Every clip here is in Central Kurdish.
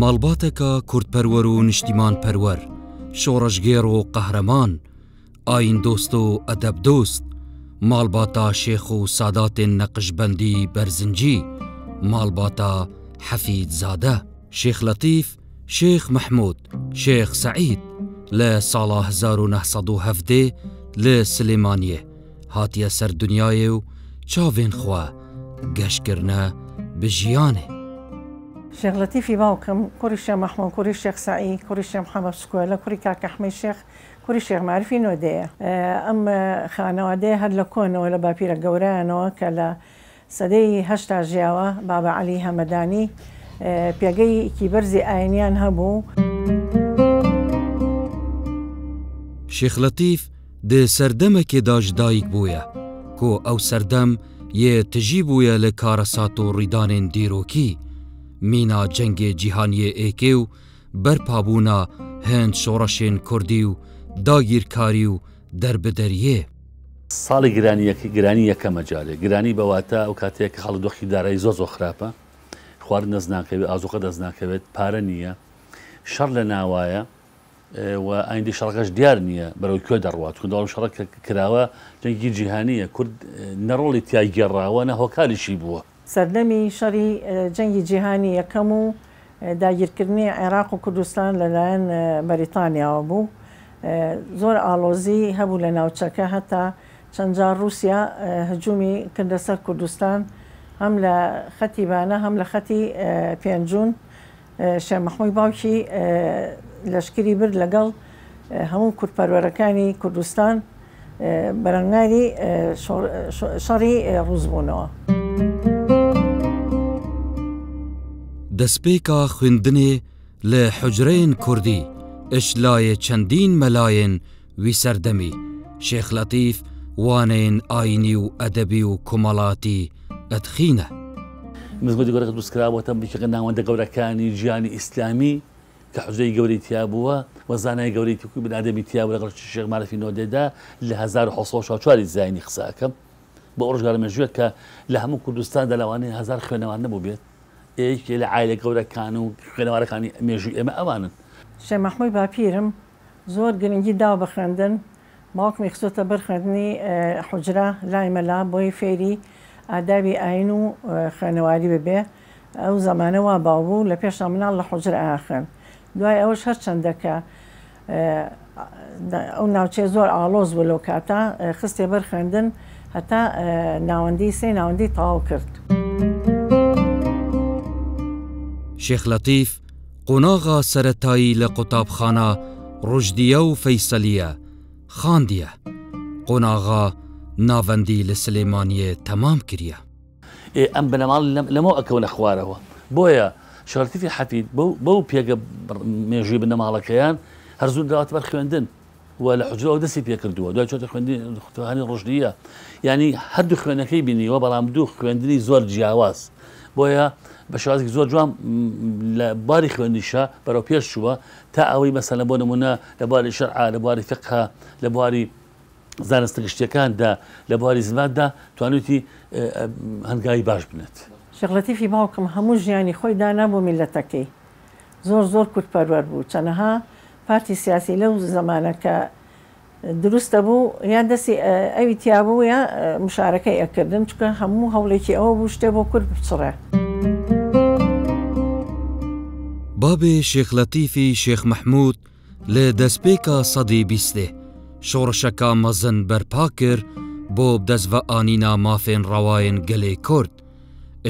ماڵباتەکە کوردپەروەر و نیشتیمانپەروەر، شۆڕشگێڕ و قەهرەمان، ئاییندۆست و ئەدەبدۆست، ماڵباتا شێخ و ساداتێن نەقشبەندی بەرزنجی، ماڵباتا حەفیدزادە. شێخ لەتیف، شێخ مەحموود، شێخ سەعید لە ساڵا 1917 لە سلێمانیێ هاتیە سەر دنیایێ و چاڤێن خوە گەش کرنە bi ژیانێ. شێخ لەتیفی باوکم کوڕی شێخ مەحموود کوڕی شێخ سەعید کوڕی شێخ محەمەد سکۆلە کوڕی کاک ئەحمەی شێخ کوڕی شێخ مارفی نۆدێیە. ئەم خانەوادەیە هەر لە کۆنەوە لە باپیرە گەورەیانەوە کە لە سەدەی هەشتا ژیاوە، بابە عەلی هەمەدانی، پێگەیەکی بەرزی ئاینیان هەبوو. شێخ لەتیف di serdemekê de ji dayik bûye ku ew serdem yê tijî bûye li karesat û rîdanên dîrokî, mîna Cengê Cîhaniyê Êkê û berpabûna hind şoreşên kurdî û dagîrkarî û derbideriyê. ساڵی گرانی یەک گرانی یەکەمە جارێ گرانی بە واتا ئەو کاتەیە کە حاڵ دۆخی دارایی زۆر زۆر خراپە خواردن دەست ناکەوێت ئازوقە دەست ناکەوێت پارە نییە شەڕ لە ناوایە و ئایندەی شەڕەکەش دیار نییە بەرەو کوێ دەڕوات چونکە دەڵێم شەڕە کە کراوە جەنگی جیهانییە کورد نە ڕۆڵی تیا گێڕاوە نە هۆکاریشی بووە. سەردەمی شەڕی جەنگی جیهانی یەکەم و داگیرکردنی عێراق و کوردستان لەلایەن بەریتانیاوە بوو، زۆر ئاڵۆزی هەبوو لە ناوچەکە، هەتا چەند جار ڕووسیا هجومی کردە سەر کوردستان هەم لە خەتی بانە هەم لە خەتی پێنجوون، شێخ مەحمووی باوکی لەشکری برد لەگەڵ هەموو کوردپەروەرەکانی کوردستان بەرەنگاری شەڕی ڕووس بوونەوە. Destpêka xwendinê li hucreyên kurdî ji layê çendîn melayên wî serdemî Şêx Letîf waneyên ayînî û edebî û komelatî dixîne. مزگەوتی گەورەکە دروست کرابووەتە یەکێک لە ناوەندە گەورەکانی جیهانی ئیسلامی کە حوجرەی گەورەی تیا بووە و زانای گەورەی تیکوی بن ئادەمی تیا بوو لەگەڵ شێخ مارفی نۆدێدا لە 1764 زایینی قسە ئەکەم بۆ ئەو ڕۆژگارە مێژوویە کە لە هەموو کوردستاندا لەوانەیە هەزار خوێنەوار نەبووبێت ئێ یەکێ لە عایلە گەورەکان و خوێنەوارەکانی مێژووی ئێمە ئەوانن. شێخ مەحمووی باپیرم زۆر گرنگی داوە بە خوێندن، باوکمی خستۆتە بەر خوێندنی حوجرە لای مەلا بۆی فێری ئادابی ئاین و خوێنەواری ببێ، ئەو زەمانە وا باو بوو لە پێشا مناڵ لە حوجرە ئەخوێند، دوای ئەوەش هەرچەندە کە ئەو ناوچەیە زۆر ئاڵۆز بوو لەو کاتە خستێ بەر خوێندن هەتا ناوەندی سێ ناوەندی تەواو کرد. شێخ لەتیف قۆناغا سەرەتایی لە قوتابخانە ڕوشدیە و فەیسەلیە خواندیە، قۆناغا ناڤەندی لە سلێمانیێ تەمام کریە. ئێ ئەم بنەماڵە لەمەوە ئەکەونە خوارەوە بۆیە شەرتیفی حەفید بەو بەو پێگە مێژووی بنەماڵەکەیان هەر زوو دراوەتە بەر خوێندن و لە حوجرەوە دەستی پێکردووە دوای چۆتە خوێندنی قوتابخانەی ڕوشدیە یانی هەردوو خوێنەکەی بینیوە بەڵام دوو خوێندنی زۆر جیاواز بۆیە بە شێوازێکی زۆر جوان لە باری خوێندنیشە بەرەو پێش چووە تا ئەوەی مەسەلەن بۆ نمونە لە بواری شەرعا لە بواری فقها لە بواری زانستە گشتیەکاندا لە بواری زماندا توانیویەتی هەنگاوی باش بنێت. شێخ لەتیفی باوکم هەموو ژیانی خۆی دانا بۆ میللەتەکەی زۆر زۆر کوردپەروەر بوو چەنەها پارتی سیاسی لەو زەمانە کە دروست دەبوو یا دەستی ئەوی تیا بوو یا مشارەکەی ئەکردن چونکە هەموو هەوڵێکی ئەوە بوو شتێ بۆ کورد بچڕێ. بابێ شێخ لەتیفی شێخ مەحموود لە دەستپێکا سەدی بیستێ شۆڕشەکا مەزن بەرپا کر بۆ بدەستڤەئانینا مافێن ڕەوایên gelê Kurd،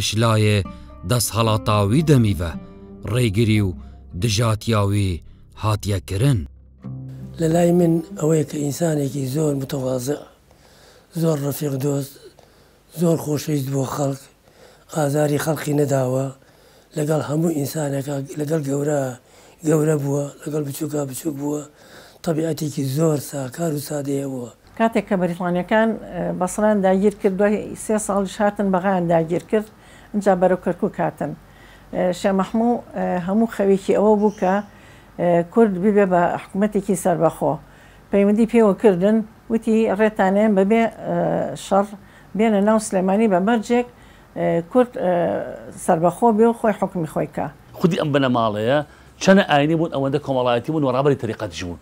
ji layê desthelata wî demî ve rêgirî û dijatiya wî hatiye kirin. لە لای من ئەوەیە کە ئینسانێکی زۆر متەوازع، زۆر ڕەفیق دۆست، زۆر خۆشەویست بۆ خەڵک، ئازاری خەڵقی نەداوە، لەگەڵ هەموو ئینسانێکا لەگەڵ گەورە گەورە بووە، لەگەڵ بچووکا بچووک بووە، تەبیعەتێکی زۆر ساکار و سادەی هەبووە. کاتێک کە بەریتانیەکان بەسڕەیان داگیر کرد دوای سێ ساڵیش هاتن بەغایان داگیر کرد ئینجا بەرەو کەرکوک هاتن شێخ مەحموو هەموو خەوێکی ئەوە بوو کە کورد ببێ بە حکومەتێکی سەربەخۆ پەیوەندی پێوە کردن وتی ڕێتانەیەم بەبێ شەڕ بێنە ناو سلێمانی بە مەرجێک کورد سەربەخۆ بێ و خۆی حوکمی خۆی کا. خودی ئەم بنەماڵەیە چەنە ئاینی بوون ئەوەندە کۆمەڵایەتی بوون و ڕابەری تەریقەتیش بوون.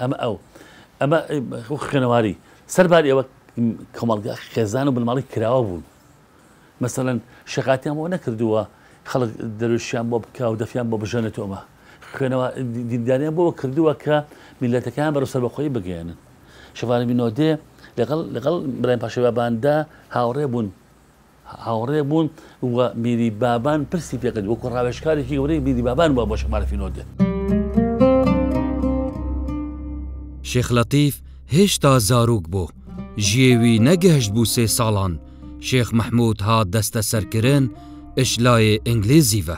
ئەمە ئەو ئەمە خوێنەواری سەرباری ئەوە کۆمەڵگا خێزان و بنەماڵەی کراوە بوون. مەسەلەن شێخاتیان بۆ نەکردووە خەڵک دەروێشیان بۆ بکا و دەفیان بۆ بژەنێت و ئەمە خوێنەوە دینداریان بۆ کردووە کە میللەتەکەیان بەرەو سەربەخۆیی بگەیەنن. شێخ بینۆدێ لەگەڵ لەگەڵ برایم پاشای باباندا هاوڕێ بوون هاوڕێ بوون و میری بابان پرسی پێکرد وەکو ڕاوێژکارێکی گەورەی میری بابان بووە بۆ شێخ مارفی نۆدێ. شێخ لەتیف هێشتا زاروک بوو، ژیێوی نەگەهشتبوو سێ ساڵان، شێخ مەحموود هات دەستەسەرکرن ئش لایێ ئینگلیزی ڤە،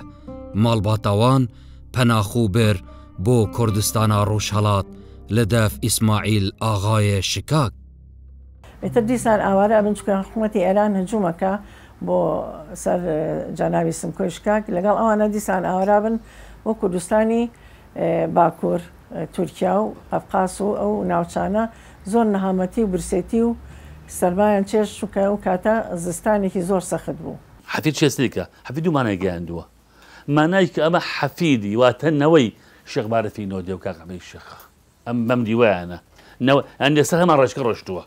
ماڵباتا وان پەنا خوو بر بۆ کوردستانا ڕوژهەڵات لە دەف ئیسماعیل ئاغایێ شکاک. ئیتر دیسان ئاوارە ئەبن چونکە حکومەتی ئێران هجوم ئەکا بۆ سەر جەنابی سمکۆی شکاک لەگەڵ ئەوانە دیسان ئاوارا بن بۆ کوردستانی باکوور تورکیا و قەفقاس و ئەو ناوچانە زۆر نەهامەتی و برسێتی و سەرمایان چێشت چونکە ئەو کاتە زستانێکی زۆر سەخت بوو. حەفید چێسلیکە، حەفید دوو مانای گەیاندووە، مانای کە ئەمە حەفیدی واتە نەوەی شێخ مارفی نۆدێ و کاک ئەحمەدی شێخە، ئەم بەم دیوەیانە نەوە یانی لەسەر هەمان ڕێچکە ڕۆیشتووە.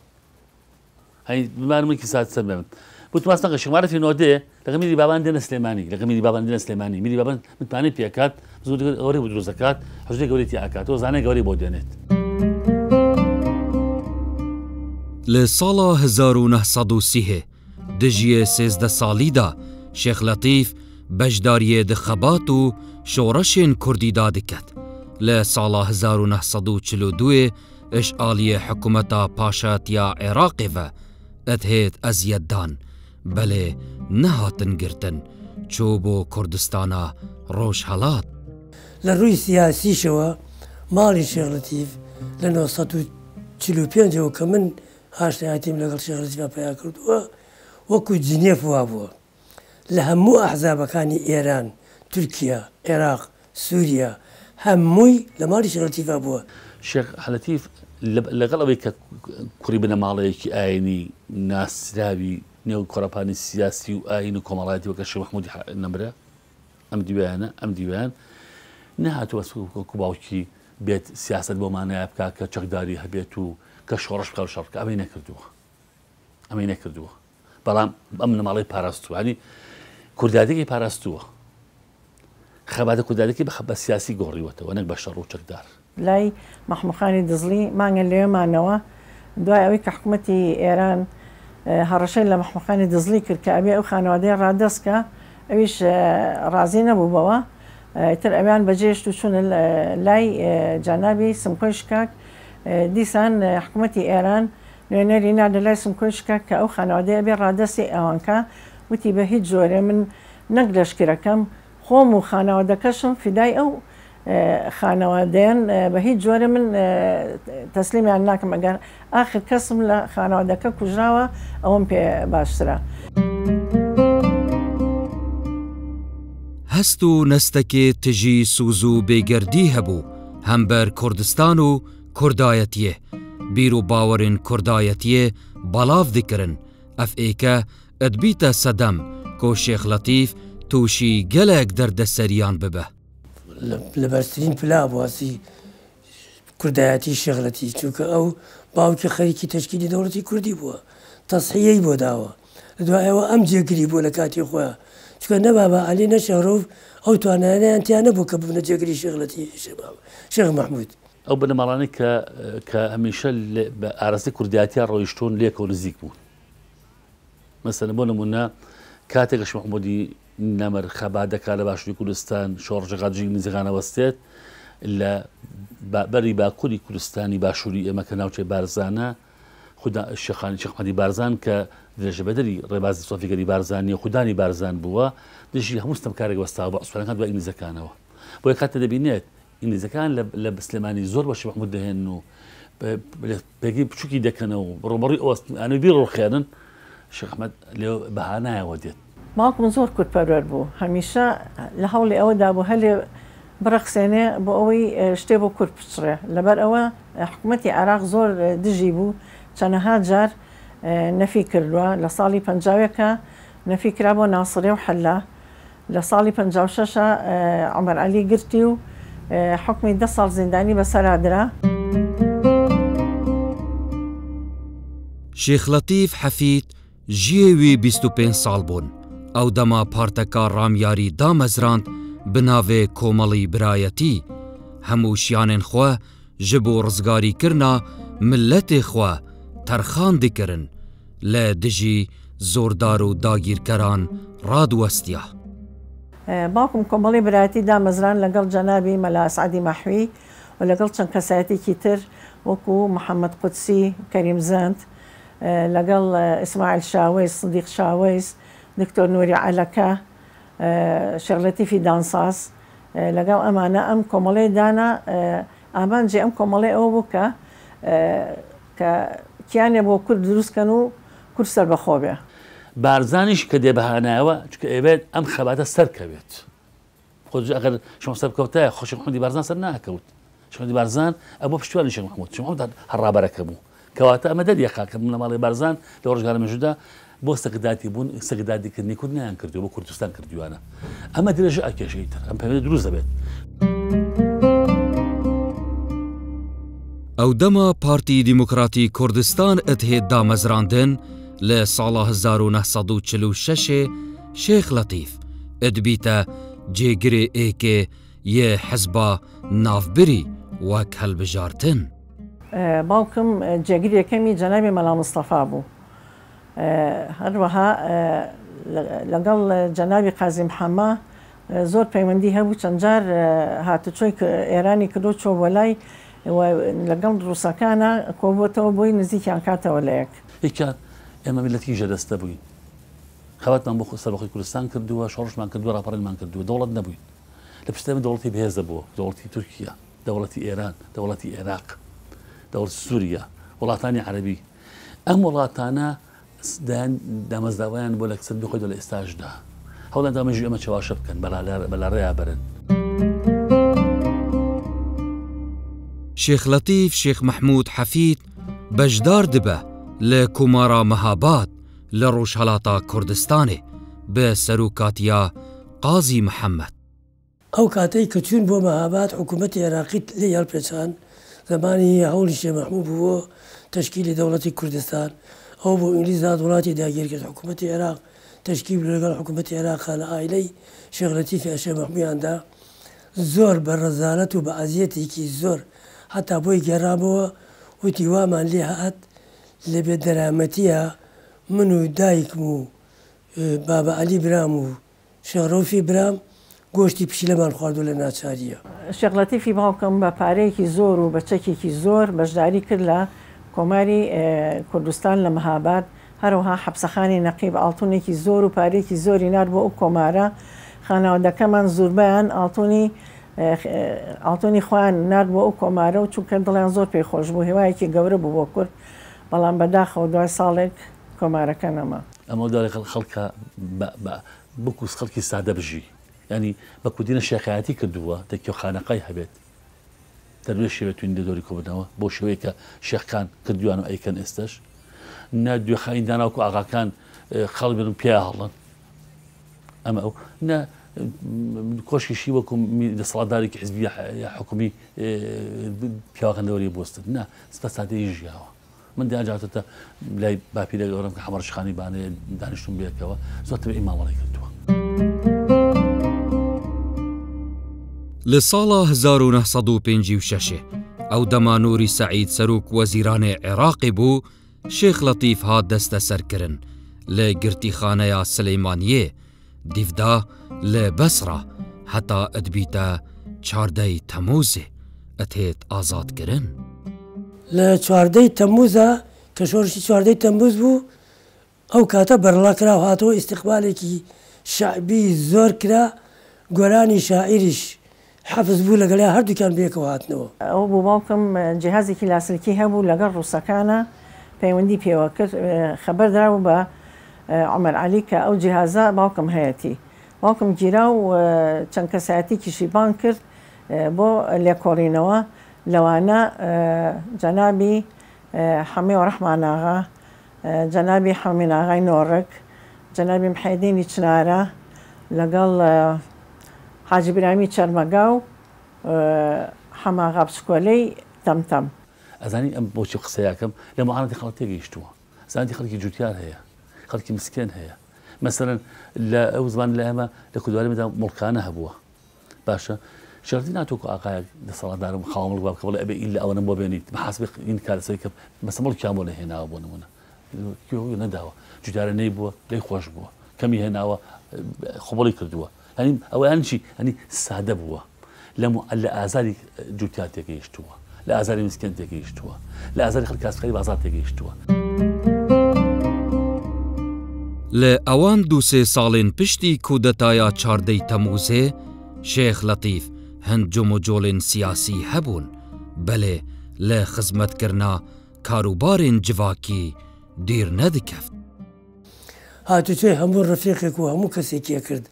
هەی بمارمێکی سات سەر بێم وتم واز نەکە شێخ مارفی نۆدێ لەگەڵ میری بابان دێنە سلێمانی لەگەڵ میری بابان دێنە سلێمانی میری بابان متمانەی پێکات زۆر گەورەی بۆ دروست دەکات حوجرەی گەورەی تیا ئەکاتەوە زانای گەورەی بۆ دێنێت. لە ساڵا 1930 دژیێ 13 ساڵیدا شێخ لەتیف بەشداریێ د خەبات و شۆڕشێن کوردیدا دکەت. لە ساڵا 1942 ئش ئالیێ حکومەتا پاشایەتیا عێراقێ ڤە ئەدهێت ئەزیەتدان، بەلێ نەهاتن گرتن، چۆ بۆ کوردستانا ڕۆژهەڵات. لە ڕووی سیاسیشەوە ماڵی شێخ لەتیف لە 945 ەوە کە من ئاشنایەتیم لەگەڵ شێخ لەتیفا پەیا کردووە وەکوو جنێف وابووە. لە هەموو ئەحزابەکانی ئێران، تورکیا، عێراق، سوریا هەمووی لە ماڵی شێخ لەتیفا بووە. شێخ لەتیف لەگەڵ ئەوەی کە کوڕی بنەماڵەیەکی ئایینی ناسراوی نێو گۆڕەپانی سیاسی و ئایین و کۆمەڵایەتی وەکە شێخ مەحموودی نەمرە، ئەم دیوەیانە، ئەم دیوەیان نەهاتووە وەکوو باوکی بێت سیاسەت بۆ مانایە بکا کە چەکداری هەبێت و کە شۆڕش بکا و شەڕ بکا، ئەمەی نەکردووە. ئەمەی نەکردووە. بەڵام ئەم بنەماڵەی پاراستووە ینی کوردایەتەکەی پاراستووە خەباتە کوردایەتەکەی بە سیاسی گۆڕیوەتەوە نەک بە شەڕ و چەکدار. لای مەحموخانی دزڵی مانگە لەوێ مانەوە، دوای ئەوەی کە حکومەتی ئێران هەڕەشەی لە مەحموخانی دزڵی کرد کە ئەبێ ئەو خانەوادەیە ڕادەست کا، ئەویش ڕازی نەبوو بەوە، ئیتر ئەویان بەجێشت و چوونە لای جەنابی سمکۆی شکاک، دیسان حکومەتی ئێران نوێنەری ناردە لای سمکۆی شکاک کە ئەو خانەوادەیە ئەبێ ڕادەستی ئەوان کا، وتی بە هیچ جۆرێ من نەک لەشکرەکەم خۆم و خانەوادەکەشم فیدای ئەو خانەوادەیەن بە هیچ جۆرێ من تەسلیمیان ناکەم ئەگەر ئاخر کەسم لە خانەوادەکە کوژراوە ئەوەم پێ باشترە. هەست و نەستەکێ تژی سوز و بێگەردی هەبوو هەمبەر کوردستان و کوردایەتیێ، بیر و باوەرێن کوردایەتیێ بەڵاڤ دکرن، ئەف ئێکە ئەدبیتە سەدەم کۆ شێخ لەتیف تووشی گەلەک دەردەسەریان ببە. لە بەرزترین پلە بوو هەستی کوردایەتی شێخ لەتیف، چونکە ئەو باوکی خەریکی تەشکیلی دەوڵەتی کوردی بووە، تەسحیەی بۆ داوە، لە دوای ئەوە ئەم جێگری بووە لە کاتی خۆیا، چونکە نە بابا عەلی نە شێخ ڕەوف ئەو توانایانەیان تیا نەبوو کە ببنە جێگری شێخ لەتیف شێخ مەحموود. ئەو بنەماڵانەی کە کە هەمیشە بە ئاراستەی کوردایەتیا ڕۆیشتوون لێکەوە نزیک بوون. مەسەلەن بۆ نموونە کاتێک شێخ مەحموودی نەمر خەبات دەکات لە باشووری کوردستان، شۆڕش دەکات دژی ئینگلیزەکان ئەوەستێت، لە بەری باکووری کوردستانی باشووری ئێمە کە ناوچەی بارزانە، خودا شێخانی شێخ محەمەدی بارزان کە درێژەپێدەری ڕێبازی سۆفیگەری بارزانییە و خودانی بارزان بووە، دژی هەموو ستەمکارێک وەستاوە بە عوسمانیەکان دوای ئینگلیزەکانەوە. بۆیە کاتێ دەبینێت ئینگلیزەکان لە سلێمانی زۆر بە شێخ مەحمود دەهێنن و پێگەی بچووکی دەکەنەوە و ڕووبەڕووی ئەوەستن بیڕوخێنن، شێخ ئەحمەد لێ بە هانایەوە دێت. باوکم زۆر کوردپەروەر بوو، هەمیشە لە هەوڵی ئەوەدا بوو هەلێ بڕەخسێنێ بۆ ئەوەی شتێ بۆ کورد بچڕێ، لەبەر ئەوە حکومەتی عێراق زۆر دژی بوو، چەنەها جار نەفی کردووە، لە ساڵی پەنجاوێکا نەفی کرا بۆ ناسڕیە و حەلە. لە ساڵی 56 عومەر عەلی گرتی و حوکمی 10 ساڵ زیندانی بەسەرا درا. شێخ لەتیف حەفید ژیێ وی 25 ساڵ بوون، ئەو دەما پارتەکا ڕامیاری دامەزراند bi navê Komelî Birayetî، hemû şiyanên xwe ji bo rizgarîkirina miletê xwe terxan dikirin, li dijî zordar û dagîrkeran radiwestiya. باوکم کۆمەڵی برایەتی دامەزران لەگەڵ جەنابی مەلا ئەسعەدی مەحوی و لەگەڵ چەند کەسایەتێکی تر وەکو محەممەد قودسی، کەریم زەند، لەگەڵ ئیسماعیل شاوەیس، سدیق شاوەیس، دکتۆر نوری عەلەکە، شێخ لەتیفی دانساز، لەگەڵ ئەمانە ئەم کۆمەڵەی دانا. ئامانجی ئەم کۆمەڵەی ئەوە بوو کە کە کیانێ بۆ کورد دروست کەن و کورد سەربەخۆ بێ. بارزانیش کە دێ بە هانایەوە چونکە ئەیەوێت ئەم خەباتە سەرکەوێت. خۆ ئەگەر شێخ سەر بکەوتایە خۆ شێخ محەممەدی بارزان سەر ناکەوت. شێخ محەممەدی بارزان ئەبوو پشتیوانی شێخ محەممود، شێخ محەممود هەر ڕابەرەکە بوو. کەواتە ئەمە دەریەخا کە بنەماڵەی بارزان لە ڕۆژگارە مێژوودا بۆ سەگدادی بوون، سەگدادی کردنی کورد نەیان کردووە، بۆ کوردستان کردوویانە. ئەمە درێژە ئەکێشەی تر، ئەم پەیوەندی دروست دەبێت. ئەو دەما پارتی دیموکراتی کوردستان ئەتهێت دامەزراندن لە ساڵا 1946 شێخ لەتیف ئەدبیتە جێگرێ ئێکێ یێ حزبا ناڤبری وەک هەلبژارتن. باوکم جێگری یەکەمی جەنابی مەلا مستەفا بوو. هەروەها لەگەڵ جەنابی قازی محەممە زۆر پەیوەندی هەبوو، چەند جار هاتوچۆی ئێرانی کردو چۆ بۆ لای و لەگەڵ ڕووسەکانە کۆبووەتەوە بۆی نزیکیان کاتەوە لە یەک. یەکیان ئێمە میللەتێکی ژێردەستە بووین، خەباتمان بۆ سەربەخۆی کوردستان کردووە، شۆڕشمان کردووە، ڕاپەڕینمان کردووە، دەوڵەت نەبووین. لە پشت ئێمە دەوڵەتی بەهێز هەبووە، دەوڵەتی تورکیا، دەوڵەتی ئێران، دەوڵەتی عێراق، دەوڵەتی سووریا، وڵاتانی عەرەبی. ئەم وڵاتانە دایان دامەزراوەیان بۆ لە سەر خۆی لە ئێستاشدا هەوڵیان دا مێژووی ئەمە چەواشە بکەن، بەلاڕێیا بەرن. شێخ لەتیف شێخ مەحموود حەفید بەشدار dibe li Komara Mehabad li Rojhelata Kurdistanê bi serokatiya Qazî Mihemed. ئەو کاتەی کە چووین بۆ مەهاباد حکوومەتی عێراقی لێی هەڵپێچان، زەمانی هەوڵی شێخ مەحموود بوو بۆ تەشکیلی دەوڵەتی کوردستان، ئەوە بوو ئینگلیز هات وڵاتی داگیر کرد، حکوومەتی عێراق تەشکیل بوو لەگەڵ حکوومەتی عێراقا لە ئایلەی شێخ لەتیفی شێخ مەحموودیان دا، زۆر بە ڕەزالەت و بە ئەزیەتێکی زۆر حەتا بۆی گێڕامەوە وتی وامان لێ هات لە بێ دەرامەتیە من و دایکم و بابە عەلی برام و شێخ ڕەوفی برام گۆشتی پشیلەمان خواردوە لە ناچاریە. شێخ لەتیفی باوکم بە پارەیەکی زۆر و بە چەکێکی زۆر بەشداری کرد لە کۆماری کوردستان لە مهاباد، هەروەها حەپسەخانی نەقیب ئاڵتونێکی زۆر و پارەیەکی زۆری نارد بۆ ئەو کۆمارە، خانەوادەکەمان زوربەیان ئاڵتونی ئاڵتونی خۆیان نارد بۆ ئەو کۆمارە و چونکە دڵیان زۆر پێی خۆش بوو، هیوایەکی گەورە بوو بۆ کورد، بەڵام بەداخەوە دوای ساڵێک کۆمارەکە نەما. ئەمە دەڵێ خەڵکە بە بکوس خەڵکی سادە بژی یانی بە کوردی نە شێخایەتی کردووە تەکیە و خانەقای هەبێت دەروێشی بێت توین لە دەوری کۆبنەوە بۆ شێوەیە کە شێخکان کردویان و ئەیکەن ئێستش نە دوێخانی داناوکو ئاغاکان خەڵ بن پیا هەڵن ئەمە ئەو نە کۆشکیشی وەکو دەسەڵاتدارێکی حزبی یا حکومی پیاوەکان دەوری بوەستن نە بە سادەیی ژیاوە. من دەیان جار هاتۆتە لای باپیرە گەورەم کە حەمەڕەشخانی بانەیە دانیشتوم بەیەکەوە زۆر تەبیعی مامەڵەی کردووە. لە ساڵا 1956 ئەو دەما نوری سەعید سەرۆک وەزیرانێ عێراقێ بوو، شێخ لەتیف هات دەستەسەرکرن لە گرتیخانەیا سلەیمانیێ، دیڤدا لە بەسڕا هەتا ئەدبیتە چاردەی تەمووزێ ئەتێت ئازادکرن. لە چواردەی تەمووزا کە شۆڕشی چواردەی تەمووز بوو ئەو کاتە بەرەڵا کرا و هاتەوە ئیستیقبالێکی شەعبی زۆر کرا، گۆرانی شاعیریش حەفز بوو لەگەڵیا هەردووکیان بەیەکەوە هاتنەوە. ئەوە بوو باوکم جیهازێکی لاسلکی هەبوو لەگەڵ ڕووسەکانا پەیوەندی پێوە کرد، خەبەر درابوو بە عومەر عەلی کە ئەو جیهازە باوکم هەیەتی. باوکم گیرا و چەند کەسایەتیکیشی بانگ کرد بۆ لێکۆڵینەوە، لەوانە جەنابی حەمێ و ڕەحمان ئاغا، جەنابی حەمین ئاغای نۆڕک، جەنابی محێدینی چنارە لەگەڵ حاجی برامی چەرمەگا و حەماغا بچکۆلەی تەمتەم. ئەزانی ئەم بۆچی قسەیەکەم لە معاناتی خەڵک تێگەیشتووە. زانتی خەڵکی جوتیار هەیە، خەڵکی مسکێن هەیە. مەسەلەن لە ئەو زمان لە ئێمە لە کوردوارێمەدا مڵکانە هەبووە. باشە شەرتی ناتۆکو ئاقایەک دەسەڵاتدارم خاوە مڵک بابکە بڵێ ئەبێ ئیلا ئەوەنەم بۆ بێنیت محاسبەی این کار لەسەری کە مەسە مڵکیان بۆ نەهێناوە بۆ نمونە کوێ نەداوە جوتیارە نەی بووە لێی خۆش بووە کەمی هێناوە قبوڵی کردووە یانی ئەوە یانی چی یانی سادە بووە لە لە ئازاری جوتیار تێگەیشتووە لە ئازاری مسکێن تێگەیشتووە لە ئازاری خەڵک کاسبکاری بازاڕ تێگەیشتووە. لە ئەوان دوو سێ ساڵێن پشتی کودەتایا چاردەی تەمووزێ، شێخ لەتیف هەند جموجۆڵێن سیاسی هەبوون، بەلێ لە خزمەتکرنا کاروبارێن جڤاکی دیر نەدکەفت. هاتوچۆی هەموو ڕەفیقێک و هەموو کەسێکی ئەکرد،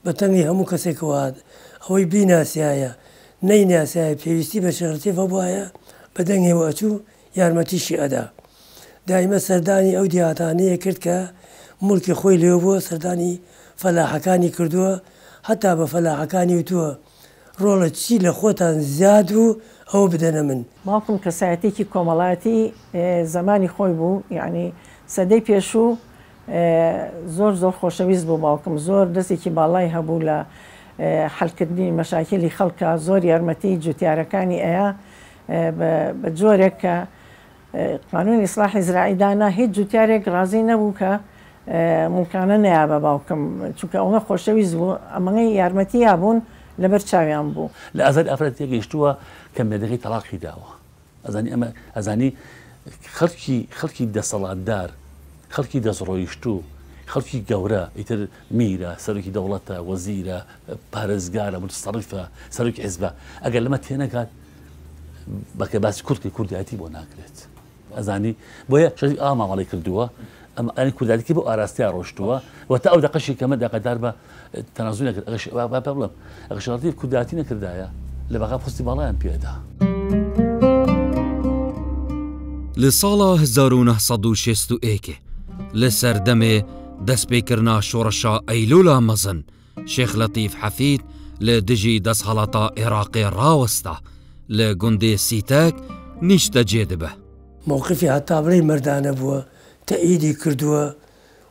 بە تەنگی هەموو کەسێکەوە هات، ئەوەی بیناسیایە، نەیناسیایە پێویستی بە شێخ لەتیف هەبوایە بە دەنگیەوە ئەچوو یارمەتیشی ئەدا. دایمە سەردانی ئەو دیهاتانەی ئەکرد کە موڵکی خۆی لێوە بووە، سەردانی فەلاحەکانی کردووە، هەتا بە فەلاحەکانی وتووە ڕۆڵە چی لە خۆتان زیاد بوو ئەوە بدەنە من. باوکم کەسایەتیەکی کۆمەڵایەتی زەمانی خۆی بوو یەعنی سەدەی پێشوو زۆر زۆر خۆشەویست بوو باوکم زۆر دەستێکی باڵای هەبوو لە حەلکردنی مەشاکیلی خەڵکا زۆر یارمەتی جوتیارەکانی ئەیا بە جۆرێک کە قانونی ئیسلاحی زراعی دانا هیچ جوتیارێک ڕازی نەبوو کە موڵکانە نەیا بە باوکم چونکە ئەوەنە خۆشەویست بوو ئەمەی یارمەتی یابوون لەبەر چاویان بوو. لە ئازاری ئافرەت تێگەیشتووە کە مێردەکەی تەڵاقی داوە ئەزانی ئەمە ئەزانی خەڵکی خەڵکی دەسەڵاتدار خەڵکی دەستڕۆیشتوو خەڵکی گەورە ئیتر میرە سەرۆکی دەوڵەتە وەزیرە پارێزگارە متسەڕیفە سەرۆکی حزبە ئەگەر لەمە تێنەگات بەکە باسی کوردی کوردایەتی بۆ ناکرێت ئەزانی بۆیە شەریف ئاوا مامەڵەی کردووە ئەم ئەنی کوردایەتی بۆ ئاراستەیە ڕۆشتووە و تا ئەو دەقەشی کە من دەقەدار بە تەنازول نەکرد ئەگەر با پێ بڵێم ئەگەر شەریف کوردایەتی نەکردایە لە بەغا پۆستی باڵایان پێدا. لە ساڵا 1961 لە سەردەمێ دەستپێکردنا شۆڕشا ئەیلولا مەزن، شێخ لەتیف حەفید لە دژی دەسهەڵاتا ئێراقێ ڕاوەستا، لە گوندێ سیتەک نیشتەجێ دبە. مەوقفی هەتا بڵێی مەردانە بووە، تەئیدی کردووە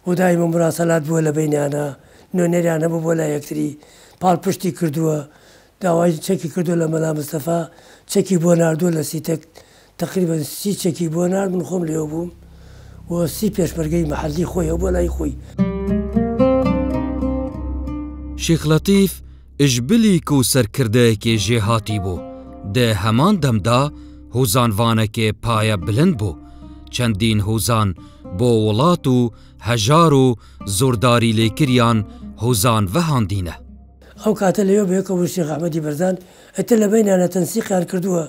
و دایمە موراسەلات بووە لە بەینیانا، نوێنەریان هەبوو بۆ لای یەکتری، پاڵپشتی کردووە، داوای چەکی کردووە لە مەلا مستەفا، چەکی بۆ ناردووە لە سیتەک، تەقریبەن 30 چەکی بۆ نارد، من خۆم لێوە بووم و 30 پێشمەرگەی مەحەلی خۆی هەبووە لای خۆی. شێخ لەتیف ژ بلی کو سەرکردەیەکێ ژێهاتی بوو، دە هەمان دەمدا هوزانڤانەکێ پایە بلند بوو، چەندین هوزان بۆ وڵات و هەژار و زۆرداریلێکریان هوزان ڤەهاندینە. ئەو کاتە لەوێ بەیەکەوە بوون شێخ ئەحمەدی بەرزان ئیتر لە بەینیانا تەنسیقیان کردووە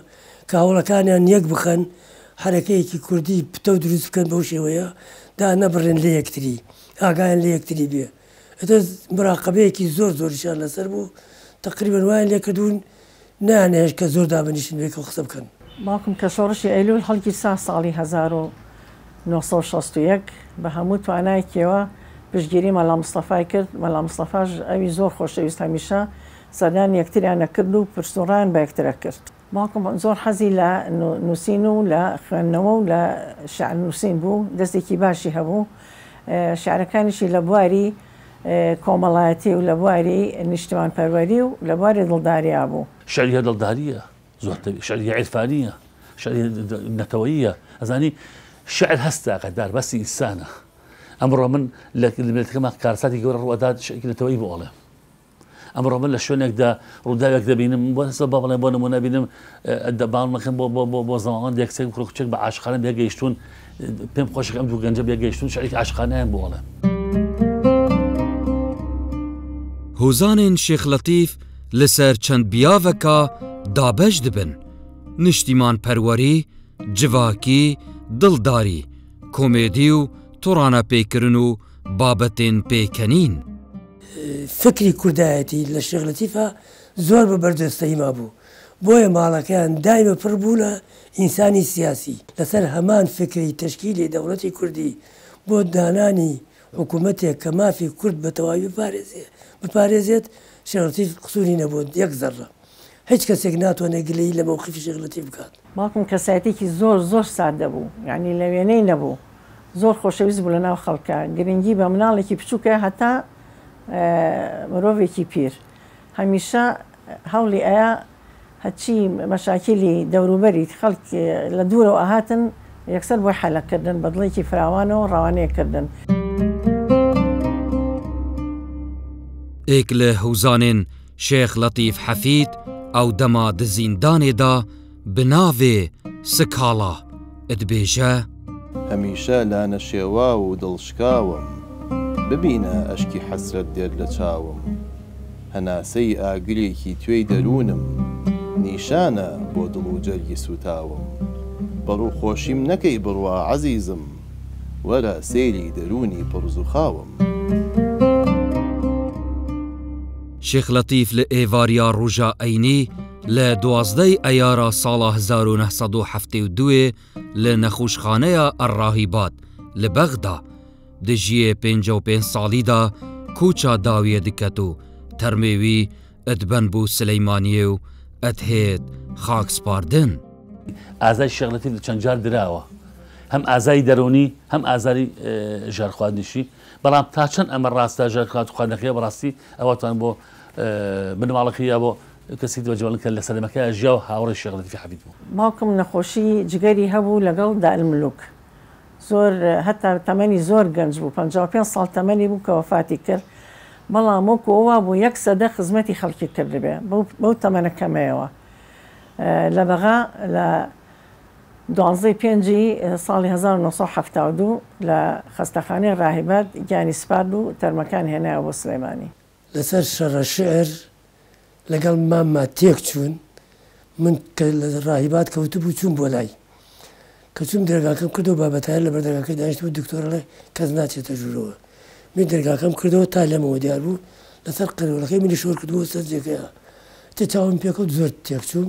کە هەوڵەکانیان یەک بخەن حەرەکەیەکی کوردی پتەو دروست بکەن بەو شێوەیە دانەبڕێن لە یەکتری ئاگایان لە یەکتری بێ ئیتر مراقەبەیەکی زۆر زۆریشیان لەسەر بوو تەقریبەن وایان لێکردوون نەیانهێشت کە زۆر دابنیشن پێکەوە قسە بکەن. باوکم کە شۆڕشی ئەیلوول هەڵگیرسا ساڵی 1961 بە هەموو توانایەکیەوە پشتگیری مەلا مستەفای کرد، مەلا مستەفاش ئەوی زۆر خۆشەویست هەمیشە سەردانی یەکتریان ئەکرد و پرس و ڕایان بە یەکتر ئەکرد. باوکم زۆر حەزی لە نووسین و لە خوێندنەوە و لە شیعر نووسین بوو، دەستێکی باشی هەبوو، شیعرەکانیشی لە بواری کۆمەڵایەتی و لە بواری نیشتمانپەروەری و لە بواری دڵداریا بوو. شیعری هەر دڵدارییە، زۆر تەبیعی، شیعری عیرفانییە، شیعری نەتەوەییە، ئەزانی شیعر هەستە ئاگادار بەسی ئینسانە. ئەمڕۆ من لە میللەتەکەمان کارەساتی گەورە ڕووئەدات شیعرێکی نەتەوەیی بۆ ئەڵێم. ئەمڕۆ من لە شوێنێکدا ڕووداوێک دەبینم بۆ هەستە با بڵێم بۆ نموونە بینم باڵمەکەم بۆ بۆ بۆ بۆ زەماوەندێک کچێک کوڕ کچێک بە عاشقانە بێگەیشتوون پێم خۆشە ئەم دوو گەنجە بێگەیشتوون شعرێکی عاشقانەیان بۆ ئەڵێم. هۆزانên شێخ لەتیف li ser çend biyaveka dabeş dibin، niştîmanperwerî، civakî، dildarî، komêdî û toranepêkirin û babetên pêkenîn. فکری کوردایەتی لە شێخ لەتیفا زۆر بە بەرجەستەیی مابوو، بۆیە ماڵەکەیان دایمە پڕ بوو لە ئینسانی سیاسی، لەسەر هەمان فکری تەشکیلی دەوڵەتی کوردی بۆ دانانی حکوومەتێک کە مافی کورد بە تەواوی بپارێزێ، بپارێزێت، شێخ لەتیف قسووری نەبوو یەک زەڕڕە. هیچ کەسێک ناتوانێت گلەیی لە مەوقیفی شێخ لەتیف بکات. باوکم کەسایەتیەکی زۆر زۆر سادە بوو یانی لە وێنەی نەبوو زۆر خۆشەویست بوو لە ناو خەڵکا گرنگی بە مناڵێکی بچوکە هەتا مرۆڤێکی پیر هەمیشە هەوڵی ئەیا هەرچی مەشاکیلی دەوروبەری خەڵک لە دوورەوە ئەهاتن یەکسەر بۆی حەلەکردن بە دڵێکی فراوانەوە ڕەوانەیە کردن. ئێک لە هوزانێن شێخ لەتیف حەفید ئەو دەما di zîndanê de bi navê Sikala dibêje. هەمیشە لانەشێواو و دڵشکاوم، ببینە ئەشکی حەسرەت دێت لە چاوم. هەناسەی ئاگرێکی توێی دەروونم، نیشانە بۆ دڵ و جەرگی سووتاوم. بە ڕووخۆشیم نەکەی بڕوا عەزیزم، وەرە سەیری دەروونی پڕ زووخاوم. شێخ لەتیف لە ئێڤاریا ڕوژا ئەینی لە 12 ئەیارا ساڵا 1972 لە نەخوشخانەیا ئەلڕاهیبات لە بەغدا di jiyê 55 ساڵیدا کوچا داویە دکەت و تەرمێ وی ئەدبەن بوو سلەیمانیێ و ئەدهێت خاک سپاردن. ئازای شێخ لەتیف چەند جار دراوە، هەم ئازاری دەروونی هەم ئازاری ژەهرخواردنیشی، بەڵام تا چەند ئەمە ڕاستە ژەهرخواردنەکەی بەڕاستی ئەوەتان بۆ بنەماڵەکەی یا بۆ کەسی دووەجوان کە لە سەردەمەکە ژیا و هاوڕێی شێخ لەتیفی حەفید بوو. باوکم نەخۆشی جگەری هەبوو لەگەڵ دائلملوک زۆر هەتا تەمەنی زۆر گەنج بوو 55 ساڵ تەمەنی بوو کە وەفاتی کرد، بەڵام وەکو ئەو وابوو یەک سەدە خزمەتی خەڵکی کردبێ بەو تەمەنە کەمەیەوە. لە بەغا لە دوانزەی پێنجی ساڵی 1972 لە خەستەخانەی ڕاهیبات گیانی سپارد و تەرمەکان هێنایەوە بۆ سلێمانی. لەسەر شەڕە شعر لەگەڵ مامما تێک چوون، من کە لە ڕاهیبات کەوتبوو چووم بۆ لای، کە چووم دەرگاکەم کردەوە بابەتایە لەبەر دەرگاکەی دانیشتبوو، دکتۆر ئەڵێ کەس ناچێتە ژوورەوە. من دەرگاکەم کردەوە تا لەمەوە دیار بوو لەسەر قەرەوڵەکەی منی شۆر کردبوو سەر جێگەیە. تێ چاوم پێکەوت زۆر تێک چووم،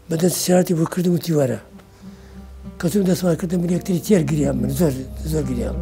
بە دەست ئیشارەتی بۆ کردم وتی وەرە. کە چووم دەستمان کردم من یەکتری تێر گریام، من زۆر زۆر گریام.